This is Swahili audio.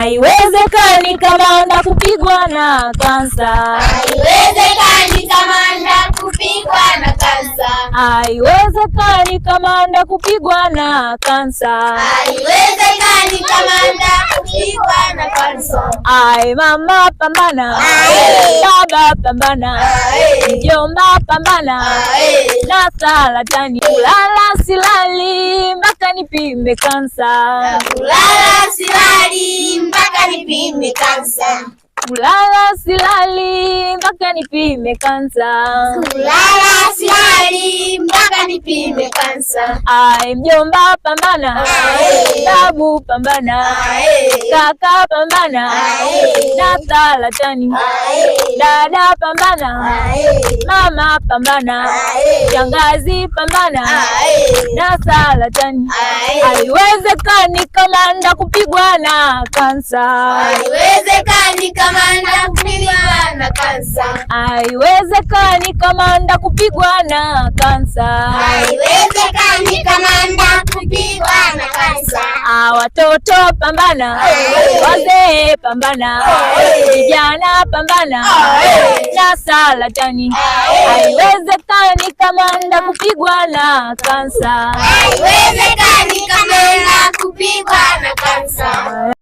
Haiwezekani kamanda kupigwa na kansa. Haiwezekani kamanda kupigwa na kansa. Haiwezekani kamanda kupigwa na kansa. Haiwezekani kamanda kupigwa na kansa. Ai mama pambana, Ae. Baba pambana, Ae. Mjomba pambana, Ae. Na saratani. Kulala silali mpaka nipime kansa. Kulala silali mpaka nipime kansa. Kulala silali mpaka nipime kansa. Kulala silali mpaka nipime kansa. Ai mjomba pambana, Ae. Babu pambana, Ae. Kaka pambana, Ae. na saratani. Ae. Dada pambana, Ae. mama pambana, Ae. shangazi pambana, Ae. na saratani. Ae. Haiwezekani kamanda kupigwa na kansa. Haiwezekani kamanda kupigwa na kansa. Haiwezekani kamanda kupigwa na kansa. Haiwezekani kamanda kupigwa na kansa. Ah, watoto pambana, Ae. wazee pambana, Ae. vijana pambana, Ae. na saratani. Ae. Haiwezekani kamanda kupigwa na kansa. Haiwezekani kamanda kupigwa na kansa.